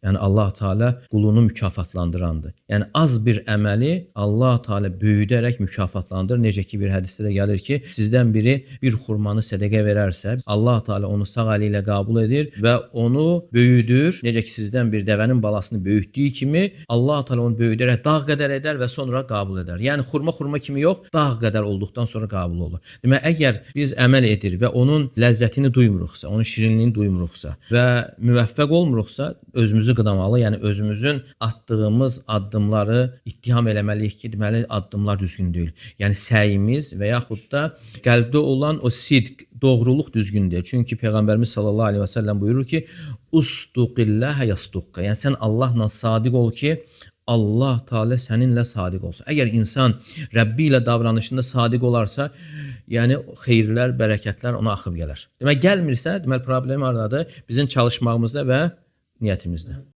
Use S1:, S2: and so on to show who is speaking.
S1: Yəni Allah Teala qulunu mükafatlandırandır. Yəni az bir əməli Allah Teala böyüdərək mükafatlandırır. Necə ki bir hədisdə də gəlir ki, sizdən biri bir xurmanı sədəqə verərsə, Allah Teala onu sağ əli ilə qəbul edir və onu böyüdür. Necə ki sizdən bir dəvənin balasını böyütdüyü kimi Allah Teala onu böyüdərək dağ qədər edər və sonra qəbul edər. Yəni xurma xurma kimi yox, dağ qədər olduqdan sonra qəbul olur. Demək, əgər biz əməl edir və onun ləzzətini duymuruqsa, onun şirinliyini duymuruqsa və müvəffəq olmuruqsa, özümüzü qınamalı, yəni özümüzün atdığımız addımları ittiham eləməliyik ki, deməli addımlar düzgün deyil. Yəni səyimiz və yaxud da qəlbdə olan o sidq, doğruluq düzgün deyil. Çünki Peyğəmbərimiz sallallahu əleyhi və səlləm buyurur ki, "Usduqillahə yasduqqa." Yəni sən Allahla sadiq ol ki, Allah Teala səninlə sadiq olsun. Əgər insan Rəbbi ilə davranışında sadiq olarsa, yəni xeyirlər, bərəkətlər ona axıb gələr. Demək gəlmirsə, deməli problem hardadır? Bizim çalışmağımızda və niyyətimizdə.